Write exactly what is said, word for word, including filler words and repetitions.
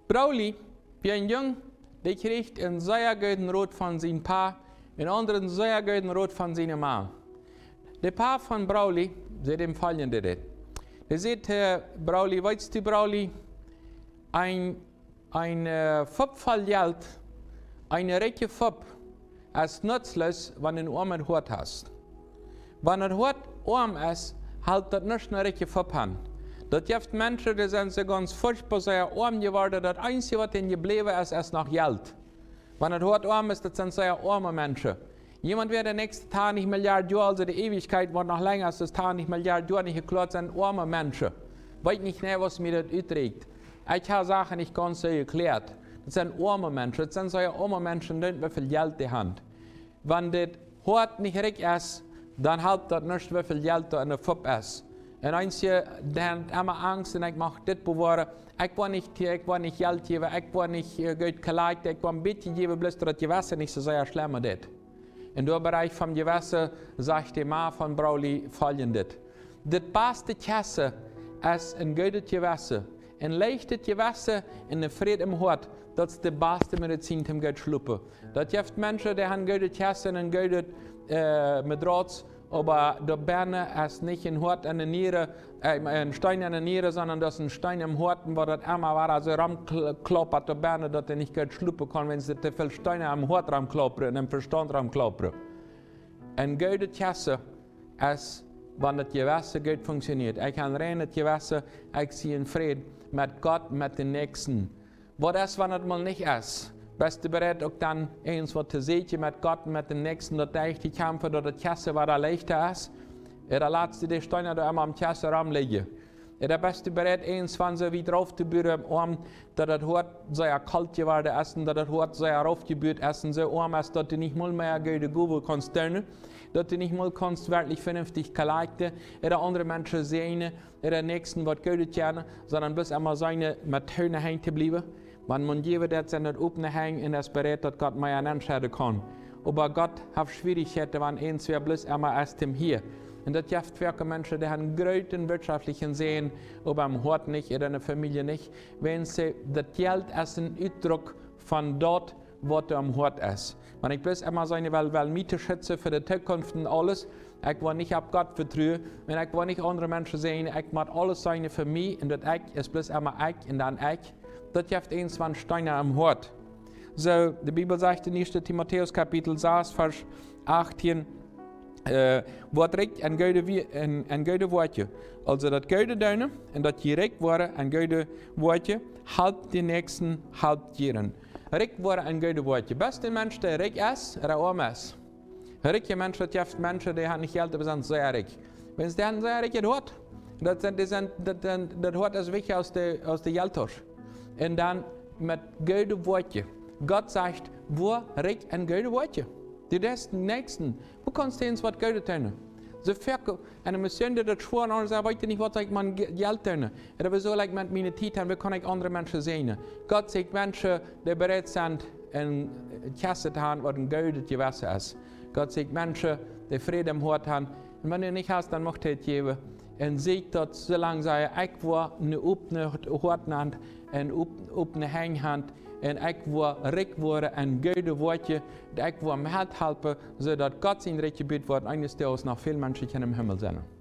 Broly wia een Jung, dee kjrieech een sea gooden Rot von sien Pa, een aundren sea gooden Rot von siene Ma. De Pa von Broly säd am foljendet: Dee säd to Broly: Weetst du, Broly, een, een, äh, Fupp voll Jelt, eene rikje Fupp, es nutzlos, wan du een oamet Hoat hast. Wan daut Hoat oam es, halpt daut nuscht, ne rikje Fupp han. Daut jeft Menschen, dee sent soo gaunz furchtboa sea oam jeworden, daut eensje, waut an jebläwen es, es noch Jelt. Wan daut Hoat oam es, daut sent sea oame Menschen. Jemaunt woat de näakjste tachentich Milliarden Joa, aulsoo de Eewichkjeit woat noch lenja aus daut tachentich Milliarden Joa, nich jekloat, sent oame Menschen. Weet nich, nä, waut mie daut utdrekjt. Ekj hab Sachen nich gaunz soo jekloat. Daut sent oame Menschen, daut sent sea oame Menschen, dee, woo väl Jelt dee han. Wan daut Hoat nich rikj es, dan halpt daut nuscht, woo väl Jelt doa enne Fupp es. Un eensje, dee han emma Angst: Un ekj mucht dit bewoaren, ekj woa nich, ekj woa nich Jelt jäwen, ekj woa nich, äh, Jelt collecten, ekj woa een bät jäwen, bloos daut Jewessen nich soo sea schlemmen deit. Un doa em Bereich vom Jewessen sajcht de Ma von Broly foljendet: Daut baste Kjessen es een goodet Jewessen. Een leichtet Jewessen un een Fräd em Hoat, daut es de baste Medizin toom goot schlopen. Daut jeft Menschen, dee han goodet Kjessen un goodet, äh, Matrauz, oba doa bennen es nich een Hoat enne Nieren, äh, een Steen enne Nieren, sonda daut es een Steen em Hoat, un waut daut emma wada soo romkl-, kloppt doa bennen, daut dee nich goot schlopen kaun, wan see too väl Steena em Hoat romkloppen un em Vestaunt romkloppen. Een goodet Kjessen es, wan daut Jewessen goot funktionieet. Ekj hab een reinet Jewessen, ekj sie em Fräd met Gott, met dän Näakjsten. Waut es, wan daut mol nich es? Best du bereit, uk dan eent waut to sieekjen met Gott, met dän Näakjsten, daut derch to kjamfen, daut daut Kjessen wada leichta es? Ooda latst du de Steena doa emma em Kjessen romlijen? Ooda best du bereit, eent von soo wiet rauf to buen, om daut daut Hoat sea kolt jeworden es un daut daut Hoat sea raufjebut es un soo oam es, daut du nich mol mea goode Gowen kaust doonen, daut du nich mol kaust werkjlich venenftich collecten ooda aundre Menschen säajnen ooda Näakjsten waut Goodet doonen, sonda bloos emma seenen met toene Henj to bliewen? Wan maun jäwen deit, sent daut opne Henj un es bereit, daut Gott mea nenschedden kaun. Oba Gott haft Schwierichkjeiten, wan eent wäa bloos emma es toom hia. Un daut jeft foaken Menschen, dee han grooten wirtschaftlichen Säajen, oba em Hoat nich, ooda enne Famielje nich, wiels see, daut Jelt es een Utdruck von daut, waut doa em Hoat es. Wan ekj bloos emma seenen well, well mie to schitzen fa de Tookunft un aules, ekj woa nich opp Gott vetruen un ekj woa nich aundre Menschen säajnen, ekj mott aules seenen fa mie un daut ekj es bloos emma ekj un dan ekj. Daut jeft eent von Steena em Hoat. Soo, de Bibel sajcht en ieeschte Timotäus Kapitel sas, Varsch achtieen, äh, woat rikj en goode Wie-, en, en goode Woakjen. Aulsoo daut Goode doonen un daut jie rikj woaren en goode Woakjen, halpt dän Näakjsten, halpt jieren. Rikj woaren en goode Woakjen. Best een Mensch, dee rikj es ooda oam es? Rikje Menschen, daut jeft Menschen, dee han nich Jelt, oba sent sea rikj. Wiels dee han sea rikjet Hoat. Daut sent, dee sent, daut, daut, daut Hoat es wichtja aus de, aus de Jelttausch. Un dan met goode Woakjen. Gott sajcht: Woa rikj en goode Woakjen. Du deist dän Näakjsten. Woo kaust du eent waut Goodet doonen? Soo foaken, enne Mission, dee daut schwoa, un aundre sajen: Weetst du nich, waut ekj met mien Ge-, Jelt doonen? Ooda woo saul ekj met miene Tiet han, woo kaun ekj aundre Menschen säajnen? Gott sieekjt Menschen, dee bereit sent, een Kjessen to han, waut een goodet Jewessen es. Gott sieekjt Menschen, dee Fräd em Hoat han. Un wan du nich hast, dan mucht hee daut jäwen. Un sieekj daut, soo lang sajen: Ekj woa een opnet Hoat han, een op-, opne Henj han, un ekj woa rikj woaren en goode Woakjen, daut ekj woa methalpen, soo daut Gott sien Rikj jebut woat, eenes Doages noch väl Menschen kjennen em Himmel sennen.